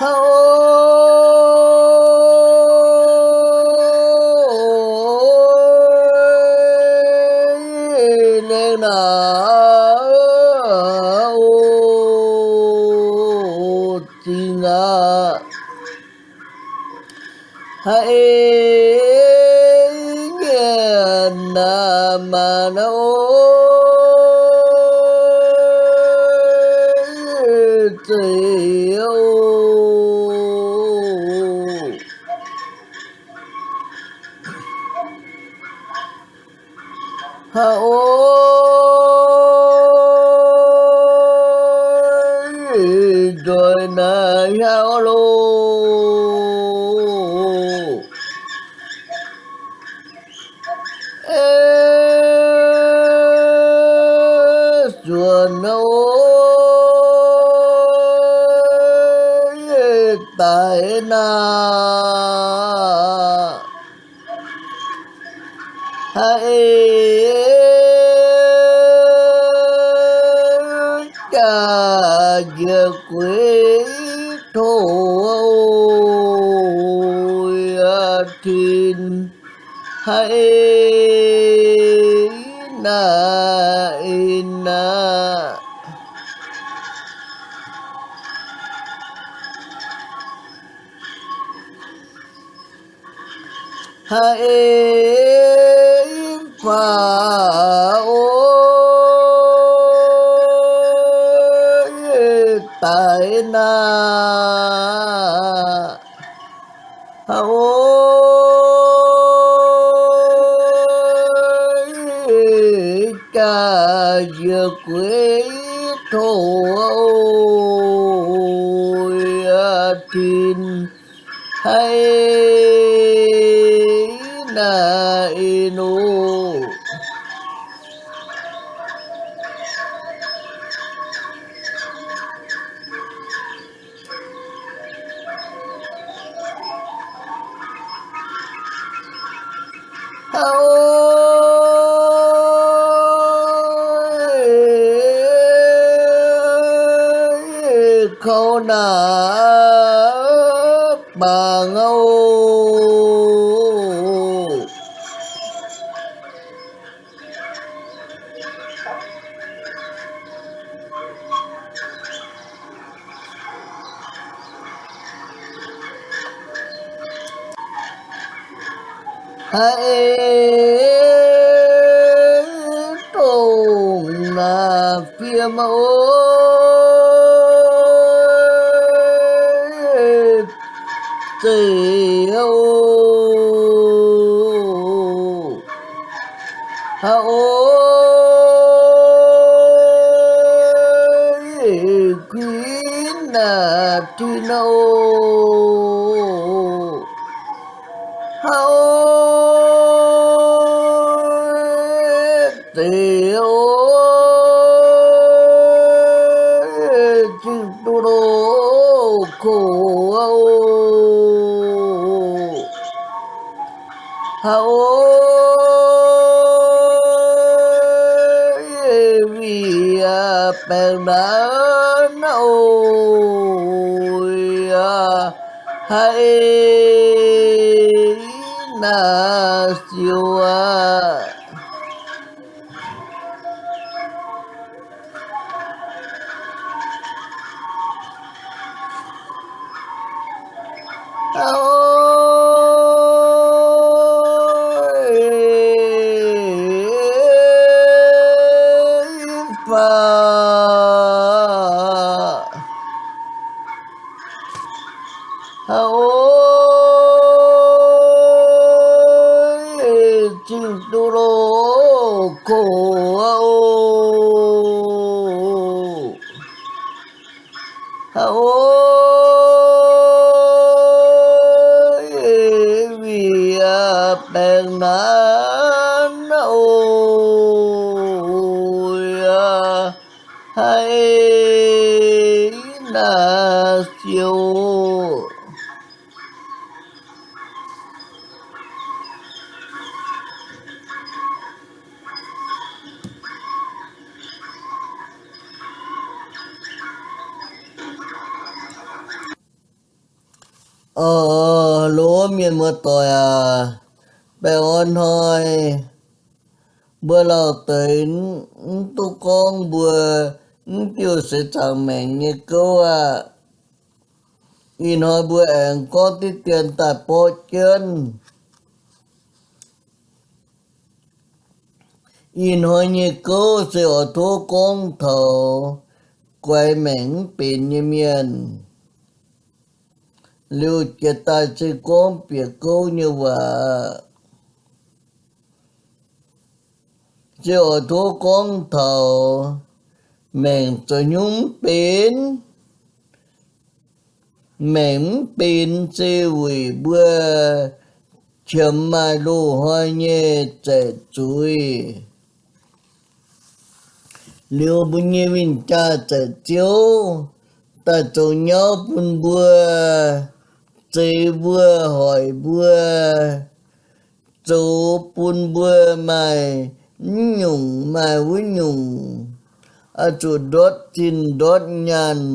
Aa, o, nengh naaic, o, zingh aqv. Haiz nyienh naaic maanc, o, zeiz, o. Haiz, o, nzoih naaic hiauv loh. Aeqv, zuonx, o, daic naaic. Haiz jaax njiec gueix tov, o, yaac tin. Haiz naaic en naaic. Haiz faaux, o, daic naaic. Haiz, o, jaax njiec gueix tov, o, yaac tin. Haiz naaic en, o. Haiz, o, kouv naaic bangc, o. Haiz dongh naaic fiem, o, zeiz, o. Haiz, o, kuinx naaic tin, o. Haiz, o, zeiz, o, zingh duqv loh koc, o. Haiz, o, wih yaac baengh naaic, o, yaac haiz naaic siouc aqv. Haiz, o, faaux. Haiz, o, zingh duqv loh koc, o. Haiz, o, wih yaac baengh naaic, o, yaac haiz naaic siouc. Ov, loz mienh muoz-doic aac, baengh orn hnoi. Mbuo lauh deix mv duqv gorngv mbuo mv diuh seix zaangc maengc nyei gouv aqv. Ih hnoi mbuo aengx gorngv diqv dien daaih borqv jienv. Ih hnoi nyei gouv se oix tov gorngv taux guaix maengc mv benx nyei mienh. Liuz jiex daaih se gorngv bieqc gouv nyei waac. Se oix tov gorngv taux maengc zoux hnyungv mv benx. Maengc mv benx se weic mbuo qiemx maaih loz-hnoi nyei zaeqc zuiz. Liuz mbuo nyei win-jaa zaeqc ziouv daaih zoux nyauv bun mbuo, zeix mbuo, hoic mbuo, zoux bun mbuo maaih mv nyungc maaih wuov nyungc, oix zuqc ndortv zinh ndortv nyaanh,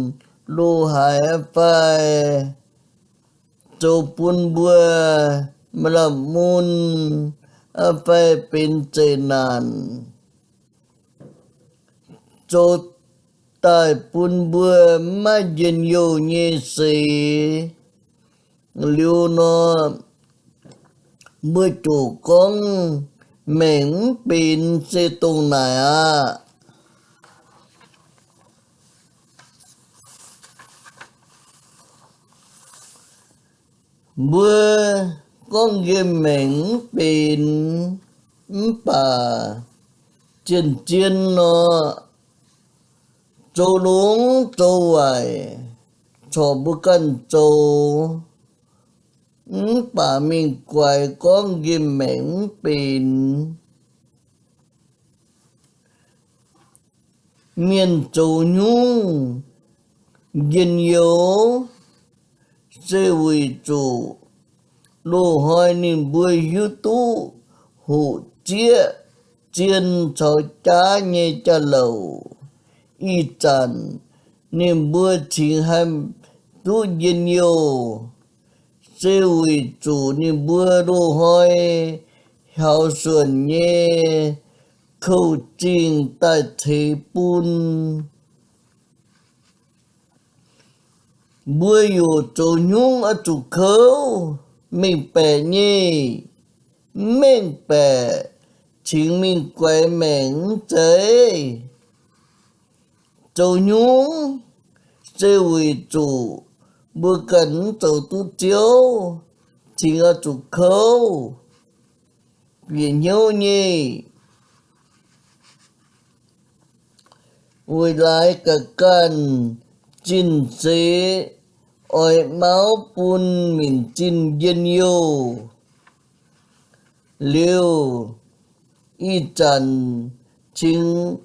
loz-haaix fai zoux bun mbuo maaih lamh mun, fai benx zeqc naanc, zoux daaih bun mbuo mv maaih njien-youh nyei seix. Liuz nor, mbuo ziouc gorngv maengc mv benx se dongh naaic aqv. Mbuo gorngv nqemh maengc mv benx, mv baac zien-zien nor, zoux longx zoux waaic, corc mbuo ganh zoux, mv baac mingh guaix gorngv nqemh maengc mv benx. Mienh zoux hnyungv njien-youh se weic zuqc loz-hnoi ninh mbuo hiuv duqv hoqc zieqv zien caux jaav nyei jauv-louc. Ih zanc ninh mbuo cingx haih duqv njien-youh, se weic zuqc ninh mbuo loz-hnoi hiaux suonc nyei kouv-zingh daaih ceix bun. Mbuo yaac zoux hnyungv oix zuqc kouv, mengh baeqc nyei. Mv mengh baeqc cingx mingh guaix maengc mv zeiz. Zoux hnyungv se weic zuqc mbuo ganh mv zoux duqv Ziouv, cingx oix zuqc kouv, bieqc hnyouv nyei. Weic laaix ga'ganh zinh seix oix mauv bun minc zinh njien-youh liuz, ih zanc cingx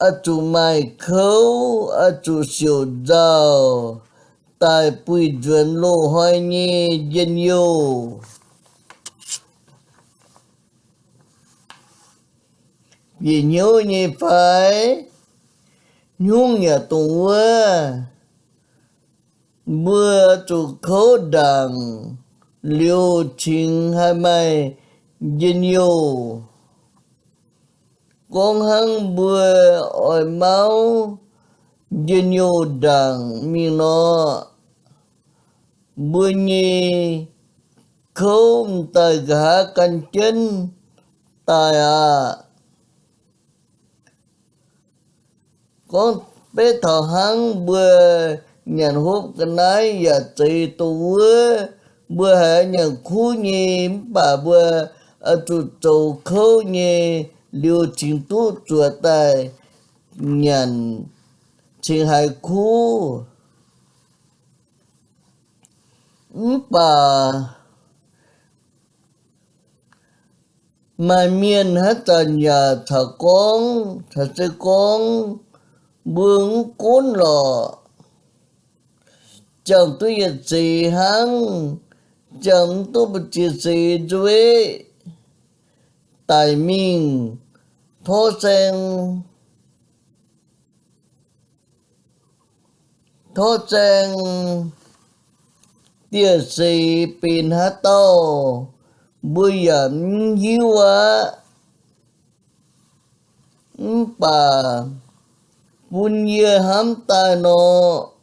oix zuqc maaih kouv, oix zuqc siouc nzauh daaih buih nzuonx loz-hnoi nyei njien-youh. Bieqc hnyouv nyei fai? Hnyungv yaac dongh wuov. Mbuo zuqc kouv ndaangc liuz cingx haih maaih njien-youh. Gorngv hnangv mbuo oix mauv njien-youh ndaangc mingh nor, mbuo nyei kouv m'daaih nqa'haav gan jienv daaih aqv. Gorngv beiv taux hnangv mbuo nyanc hopv ga'naaiv yaac zeiz dongh wuov, mbuo haiz nyanc kuv nyei, mv baac mbuo oix zuqc zoux kouv nyei liuz cingx duqv zuoqc daaih nyanc, cingx haiz kuv. Mv baac maaih mienh haaix zanc yaac caux gorngv, caux se gorngv, mbuo mv gunv lorqc, ziangh duqv yietc seix hnangv, ziangh mv duqv mbu'ziex seix nzueqv, daic mingh, torv saeng, torv saeng, dieh seix benx haaix dauh, mbuo yaac mv hiuv aqv. Mv baac bun yie hnamv daaih nor,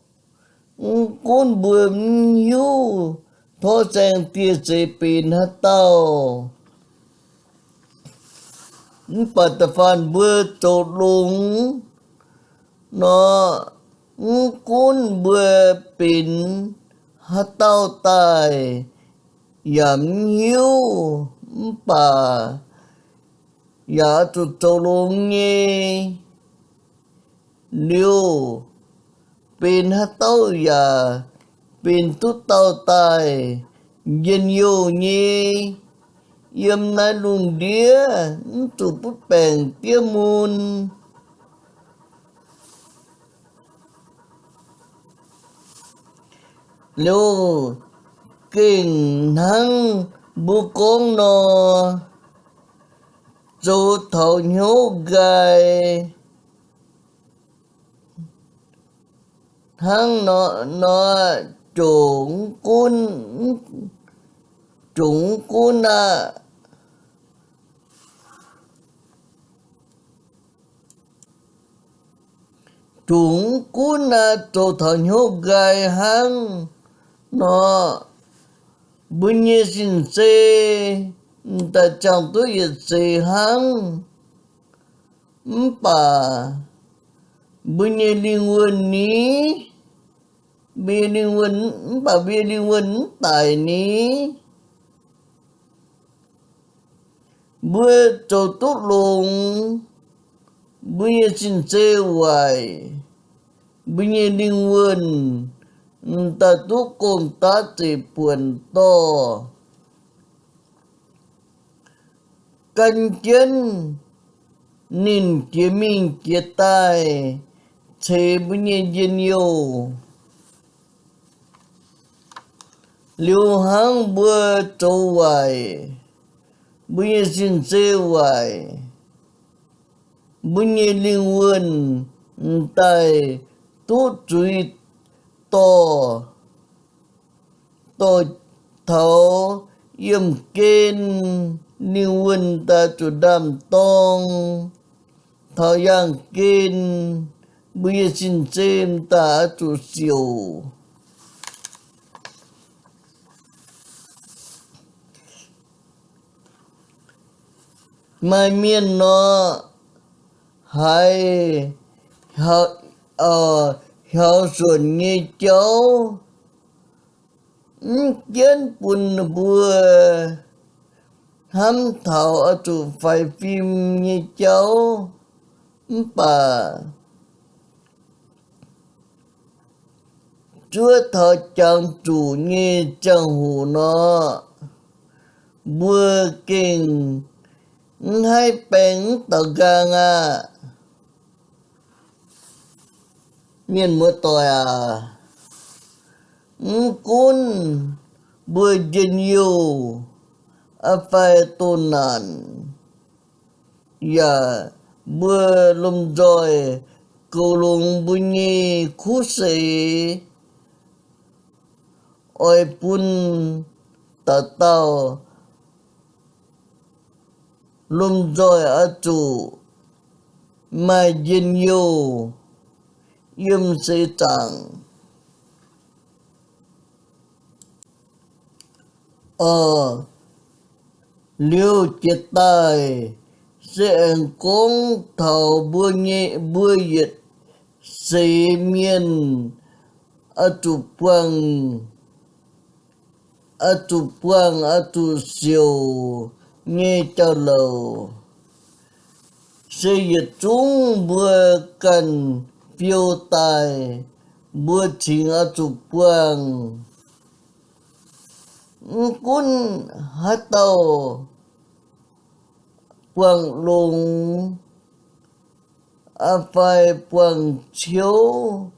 mv gunv mbuo mv hiuv torv saeng dieh seix benx haaix dauh, mv baac da'faanh mbuo zoux longx nor, mv gunv mbuo benx haaix dauh daaih yaac mv hiuv, mv baac yaac oix zuqc zoux longx nyei. Liuz benx haaix dauh yaac benx duqv dauh daaih njien-youh nyei. Yiem naaiv lungh ndiev mv zuqc butv baengc diev mun. Liuz gengh hnangv mbuo gorngv nor, zoux taux hnyouv nqaai hnangv nor, nor jomc mv gunv, jomc mv gunv aqv. Jomc mv gunv aqv, zoux taux hnyouv nqaai hnangv nor, mbuo nyei sin-zei m'daaih ziangh duqv yietc seix hnangv. Mv baac mbuo nyei lingh wuonh ni, mbuo nyei lingh wuonh, mv baac mbuo nyei lingh wuonh mv daic ni. Mbuo zoux duqv longx, mbuo nyei sin-zei waaic, mbuo nyei lingh wuonh m'daaih duqv gong daav zeiv-buonc dorh. Gan jienv ninh jiex mingh jiex daaih ceix mbuo nyei njien-youh. Liuz hnangv mbuo zoux waaic, mbuo nyei sin-zei waaic, mbuo nyei lingh wuonh m'daaih duqv zuiz dorh, dorh taux yiemh gen, lingh wuonh daaih zuqc ndaam-dorng, taux yaangh gen, mbuo nyei sin-zei m'daaih zuqc siouc. Maaih mienh nor, haiz hiaux suonc nyei jauv, mv jienv bun mbuo hnamv taux oix zuqc faix fim nyei jauv, mv baac zuov taux jangx zuqc nyei ziangh hoc nor, mbuo gengh mv haih baeng mv daux nqaang aqv. Mienh muoz-doic aac, mv gunv mbuo njien-youh fai doh naanc, yaac mbuo lomh nzoih goux longx mbuo nyei kuv seix, oix bun dauh dauh lomh nzoih oix zuqc maaih njien-youh yiem seix zaangc. Liuz jiez daaih se aengx gorngv taux mbuo nyei, mbuo yietc seix mienh oix zuqc buangh, oix zuqc buangh, oix zuqc siouc nyei jauv-louc, se yietc zungv mbuo ganh fiou daaih, mbuo cingx oix zuqc buangh. Mv gunv haaix dauh buangh longx fai buangh ciouv,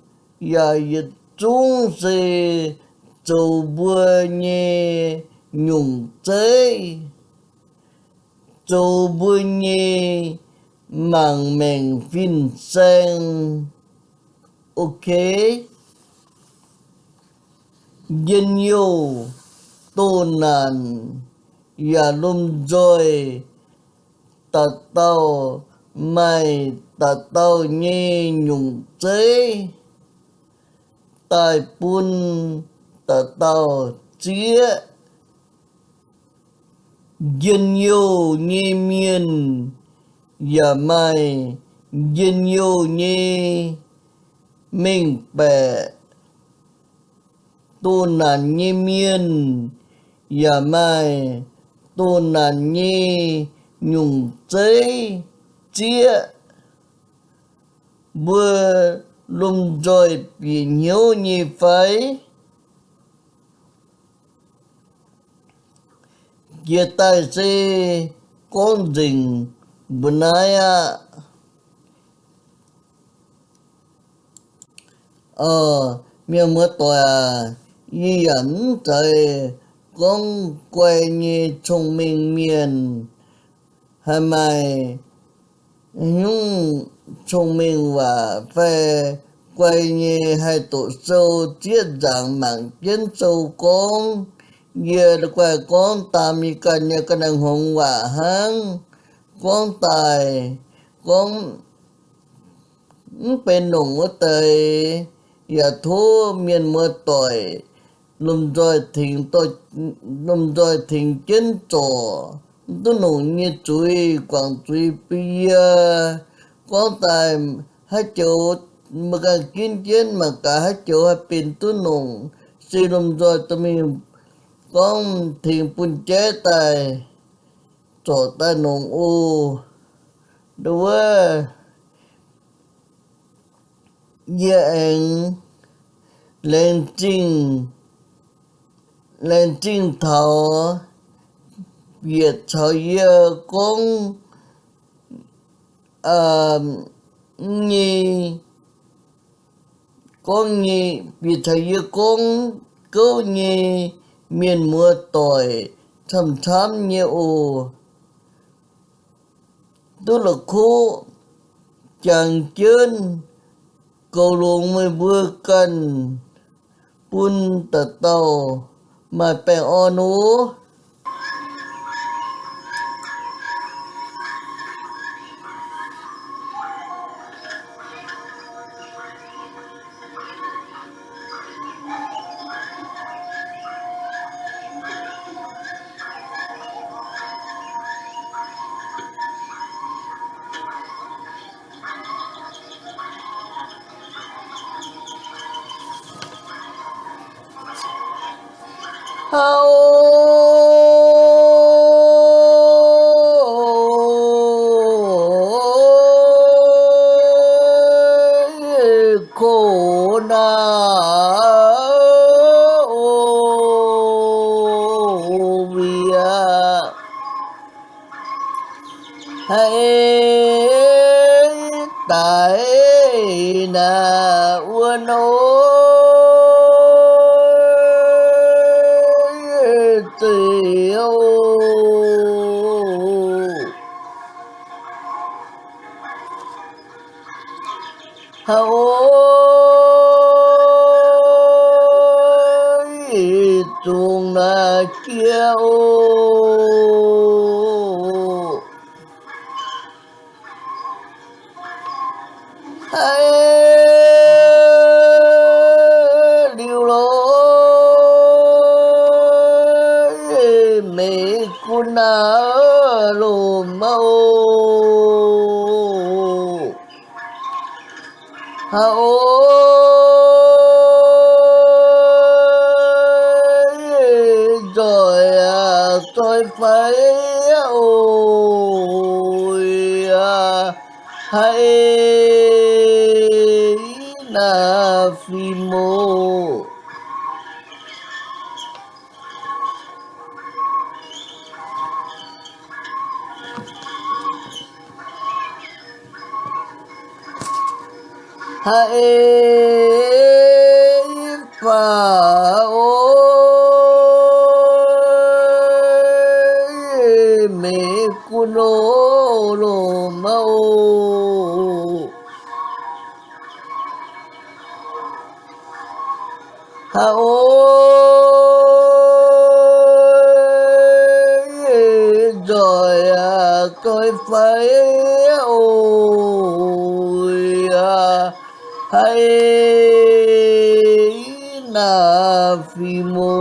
yaac yietc zungv se zoux mbuo nyei nyungc zeiv, zoux mbuo nyei mangc maengc fin-saeng. Ok. njien-youh, doh naanc, yaac lomh nzoih, dauh dauh maaih dauh dauh nyei nyungc zeiv daaih bun dauh dauh zieqv. Njien-youh nyei mienh yaac maaih njien-youh nyei mengh baeqc. Doh naanc nyei mienh yaac maaih doh naanc nyei nyungc zeiv zieqv. Mbuo lomh nzoih bieqc hnyouv nyei fai? Jiex daaih se gorngv nzengc mbuo naaiv aqv. Mienh muoz-doic aac, yie yaac mv zeiz gorngv guai nyei cong-mengh mienh, haih maaih nyungc cong-mengh waac fai guai nyei haih doqc sou zieqv nzaangc mangc jienv sou gorngv. Yie guai gorngv daam yie ganh nyei ga'naaiv hngongx waac hnangv. Gorngv daaih gorngv mv benx longc wuov deix, yaac tov mienh muoz-doic lomh nzoih tengx, lomh nzoih tengx jienv zorc, duqv longc nyei zuiz guangc zuiz bun yie. Gorngv daaih haaix joux mbuo ganh ginv jienv mangc gaax haaix joux haih benx duqv longc, se lomh nzoih dorh mingh gorngv tengx bun jaiv daaih zorc daaih longc oc. Nduov wuov, yie aengx laengz zingh, laengz zingh taux bieqc caux yie gorngv nyei, gorngv nyei, bieqc caux yie gorngv gouv nyei mienh muoz-doic camv-camv nyei oc. Duqv la'kuqv jangx jienv goux longx meih mbuo ganh, bun dauh dauh maaih baengh orn oc. Haaix kox naaiv o wiex haiz daic naaiv wuov nor zeiz oc. Haiz o, zungh naaiv jiex oc. Haiz liuz lorz meih gunv naaiv lomh mouv. Haiz o, nzoih aac, nzoih fai oc. Haiz naaiv fim oc. Haiz faaux o, meih gunv loz lomh mouv. Haiz o, nzoih aqv, nzoih fai o, haiz naaiv fim o.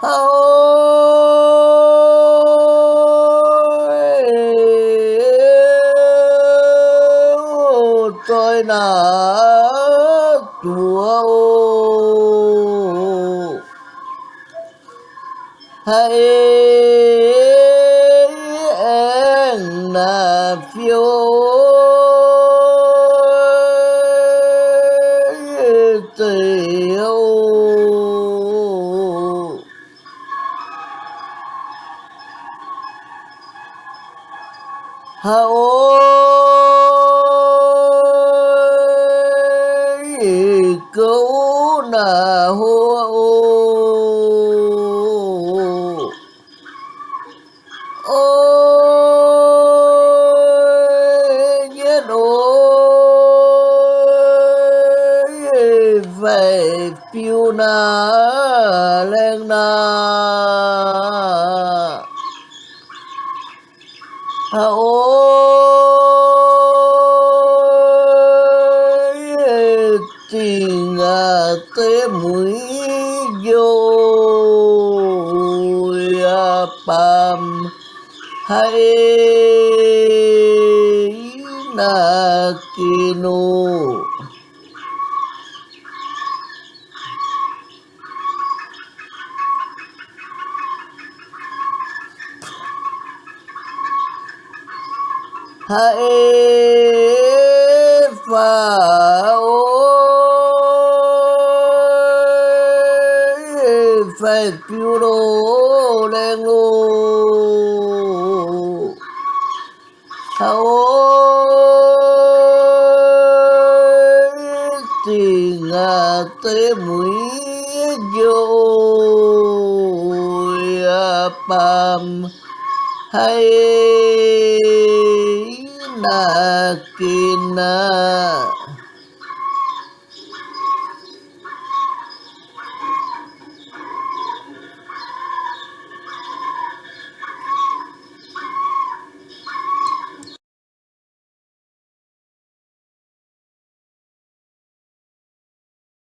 Haiz o, nzoih naaiv zuoqv o. Haiz aengx naaiv fiou zeiz o. Haiz o, gouv naaiv hlo o. O, nyietv o, faix-fiu naaiv laengz naaiv. Haiz o, zingh aqv, deix mueiz njoux yaac baamh haiz naaiv gen o. Haiz faaux o, faix-fiu loz laengz loz. Haiz o, zingh aqv, deix mueiz njoux yaac baamh haiz naaiv gen aqv.